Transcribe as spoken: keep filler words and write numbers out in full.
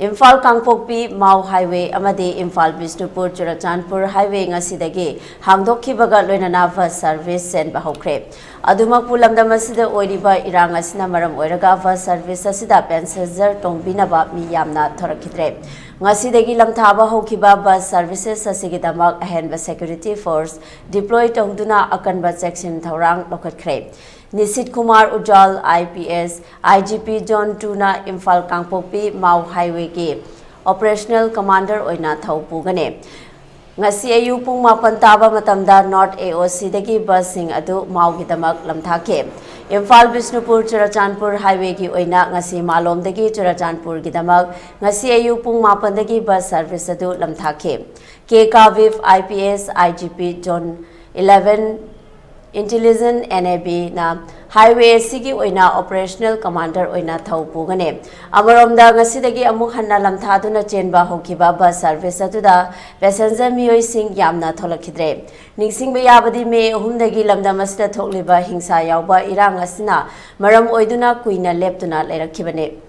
ꯏꯝꯐꯥꯜ ꯀꯥꯡꯄꯣꯛꯄꯤ ꯃꯥꯎ highway ꯑꯃꯗꯤ Imphal Bishnupur Churachandpur highway ꯉꯁꯤꯗꯒꯤ ꯍꯥꯡꯗꯣꯛꯈꯤꯕꯒ ꯂꯣꯏꯅꯅ ꯕꯁ ꯁꯔꯚꯤꯁ ꯆꯦꯟꯕ ꯍꯧꯈ꯭ꯔꯦ꯫ ꯑꯗꯨꯃꯛꯄꯨ, ꯂꯝꯗꯝ ꯑꯁꯤꯗ ꯑꯣꯏꯔꯤꯕ ꯏꯔꯥꯡ ꯑꯁꯤꯅ ꯃꯔꯝ ꯑꯣꯏꯔꯒ ꯕꯁ ꯁꯔꯚꯤꯁ ꯑꯁꯤꯗ ꯄꯦꯁꯦꯟꯖꯔ ꯇꯣꯡꯕꯤꯅꯕ ꯃꯤ ꯌꯥꯝꯅ ꯊꯣꯔꯛꯈꯤꯗ꯭ꯔꯦ꯫ ꯉꯁꯤꯗꯒꯤ ꯂꯝꯊꯥꯕ ꯍꯧꯈꯤꯕ ꯕꯁ ꯁꯔꯚꯤꯁꯦꯁ ꯑꯁꯤꯒꯤꯗꯃꯛ ꯑꯍꯦꯟꯕ ꯁꯦꯀ꯭ꯌꯨꯔꯤꯇꯤ ꯐꯣꯔꯁ ꯗꯤꯄ꯭ꯂꯣꯏ ꯇꯧꯗꯨꯅ ꯑꯀꯟꯕ ꯆꯦꯛꯁꯤꯟ ꯊꯧꯔꯥꯡ ꯂꯧꯈꯠꯈ꯭ꯔꯦ꯫ Nishit Kumar Ujjal, I P S, I G P zone ꯇꯨꯅ ꯏꯝꯐꯥꯜ ꯀꯥꯡꯄꯣꯛꯄꯤ ꯃꯥꯎ ꯍꯥꯏꯋꯦꯒꯤ ꯑꯣꯄꯔꯦꯁꯅꯦꯜ ꯀꯃꯥꯟꯗꯔ ꯑꯣꯏꯅ ꯊꯧ ꯄꯨꯒꯅꯤ꯫ ꯉꯁꯤ ꯑꯌꯨꯛ ꯄꯨꯡ ꯃꯥꯄꯟ ꯇꯥꯕ ꯃꯇꯝꯗ ꯅꯣꯔꯠ ꯑꯦ ꯑꯣ ꯁꯤꯗꯒꯤ ꯕꯁꯁꯤꯡ ꯑꯗꯨ ꯃꯥꯎꯒꯤꯗꯃꯛ ꯂꯝꯊꯥꯈꯤ꯫ ꯏꯝꯐꯥꯜ ꯕꯤꯁꯅꯨꯄꯨꯔ ꯆꯨꯔꯆꯥꯟꯄꯨꯔ ꯍꯥꯏꯋꯦꯒꯤ ꯑꯣꯏꯅ ꯉꯁꯤ ꯃꯥꯂꯣꯝꯗꯒꯤ ꯆꯨꯔꯆꯥꯟꯄꯨꯔꯒꯤꯗꯃꯛ ꯉꯁꯤ ꯑꯌꯨꯛ ꯄꯨꯡ ꯃꯥꯄꯟꯗꯒꯤ ꯕꯁ ꯁꯔꯚꯤꯁ ꯑꯗꯨ ꯂꯝꯊꯥꯈꯤ꯫ ꯀꯦ ꯀꯥꯕꯤꯐ, I P S, I G P zone eleven, intelligence N A ꯕꯤꯅ ꯍꯥꯏꯋꯦ ꯑꯁꯤꯒꯤ ꯑꯣꯏꯅ ꯑꯣꯄꯔꯦꯁꯅꯦꯜ ꯀꯃꯥꯟꯗꯔ ꯑꯣꯏꯅ ꯊꯧ ꯄꯨꯒꯅꯤ꯫ ꯑꯃꯔꯣꯝꯗ, ꯉꯁꯤꯗꯒꯤ ꯑꯃꯨꯛ ꯍꯟꯅ ꯂꯝꯊꯥꯗꯨꯅ ꯆꯦꯟꯕ ꯍꯧꯈꯤꯕ ꯕꯁ ꯁꯔꯚꯤꯁ ꯑꯗꯨꯗ ꯄꯦꯁꯦꯟꯖꯔ ꯃꯤꯑꯣꯏꯁꯤꯡ ꯌꯥꯝꯅ ꯊꯣꯛꯂꯛꯈꯤꯗ꯭ꯔꯦ꯫ ꯅꯤꯡꯁꯤꯡꯕ ꯌꯥꯕꯗꯤ, ꯃꯦ ꯑꯍꯨꯝꯗꯒꯤ ꯂꯝꯗꯝ ꯑꯁꯤꯗ ꯊꯣꯛꯂꯤꯕ ꯍꯤꯡꯁꯥ ꯌꯥꯎꯕ ꯏꯔꯥꯡ ꯑꯁꯤꯅ ꯃꯔꯝ ꯑꯣꯏꯗꯨꯅ ꯀꯨꯏꯅ ꯂꯦꯞꯇꯨꯅ ꯂꯩꯔꯛꯈꯤꯕꯅꯤ꯫